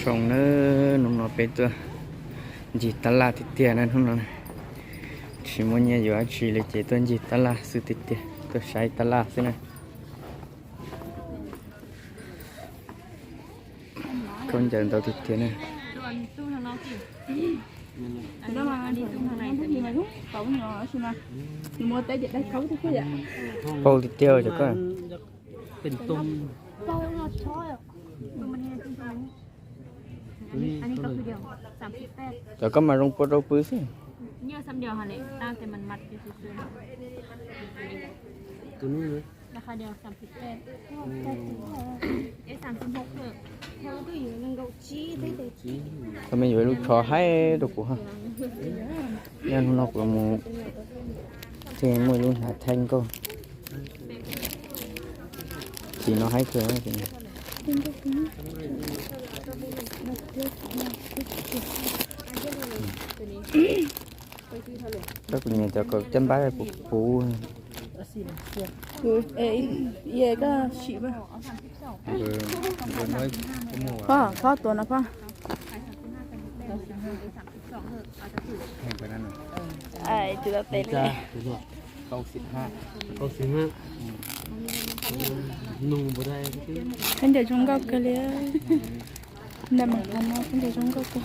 Zoo na, hnub no peb tuaj ncig tab laj tiag tiag na hnub no. Tsis muaj nyiaj yuav dab tsi li ces tuaj ncig tab laj xwb tiag tiag, tuaj saib tab laj xwb na. Khaub ncaws ntau tiag tiag na. Pauj tiag tiag cov koj. Cov koj mas zoo pua rau pw xwb. Tau me yuav ib lub tsho haib rau kuv ha. Nyob hnub no kuv mus thiaj muaj ib lub hnav thaij nkauj. Txiv no haib kawg. Koj kuv nyiam cov kaum caj npab puv puv. Koj sim, Phob, Phob tuav no Phob. Tsis tau tes li. Khaub ncaws zoo nkauj kawg li. Ntawm mas qhov no khaub ncaws zoo nkauj kawg.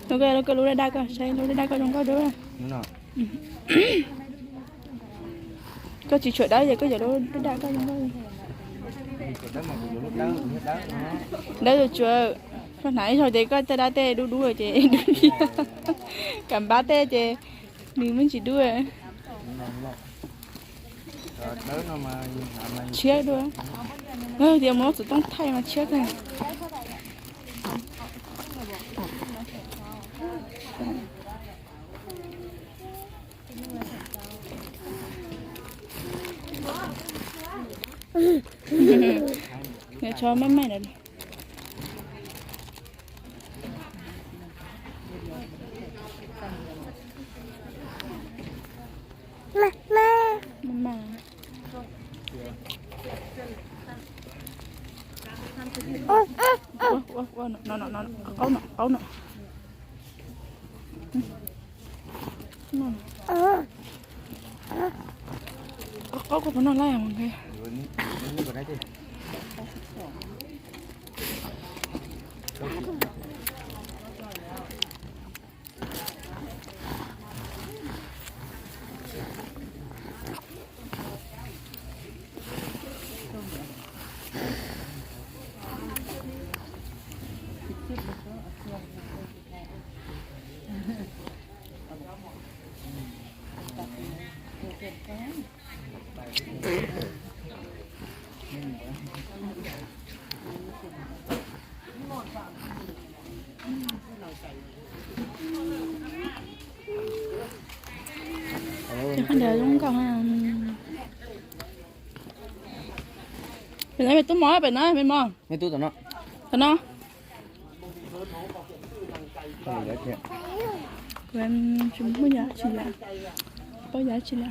Lub koj, lub koj, lub daj daj koj, saib lub daj daj koj zoo nkauj dua. Koj tsis tshuav dawb ces koj yuav lub daj daj koj zoo nkauj. Dawb tsuav, koj hnav ib zaug ces koj caj dab tej dub dub ces dub ntxiag. Kam npab tej ces nws muaj ntsis dub. Tshiab dua. Tias mus txov tooj thaij mas tshiab kawg. Nws tsho maj maj lawm. Maj maj. Ua, ua, ua, no, no, no, no, qaub no, qaub no. Qaub, qaub koj puas noj laib os? Cov khaub ncaws zoo nkauj ha. Pem no me tub mov, pem no me mov. Me tub tom no. Tom no. Kuv tsis muaj yam tsi li, paub yam tsi li.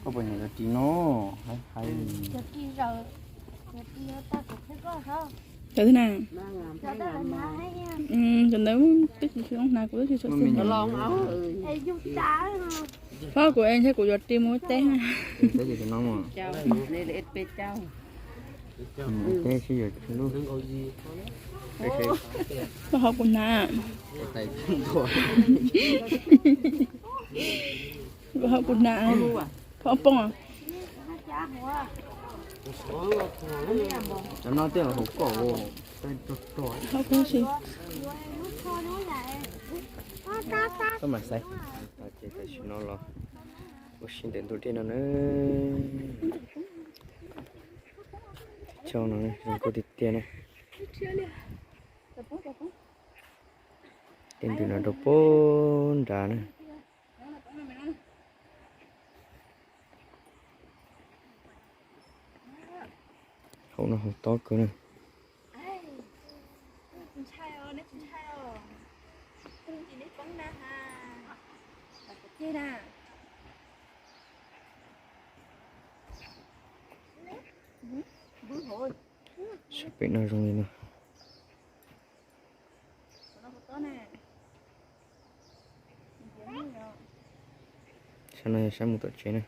Koj puas nyiam cov ris no? Hais, hais. Cov twg na? Cov ntawd twb tsis tshua hnav, kuv twb tsis tshua xis. Phob kuv es ntshe kuv yuav ris mus teb ha. Teb sib yuav lub. Lub hauv kuv hnav. Lub hauv kuv hnav. Phob poob. Cov no tej hauv kom. Hauv kuv si. Koj mam xaiv. Ces tam sim no los ua si ntawm ntug dej no na. Tsob no zoo nkauj tiag tiag na. Tej ntws no rau pem nrad na. Hauv no hauv tob kawg na. Saib pem no zoo li no. Sab no yog sab mus tom tsev na.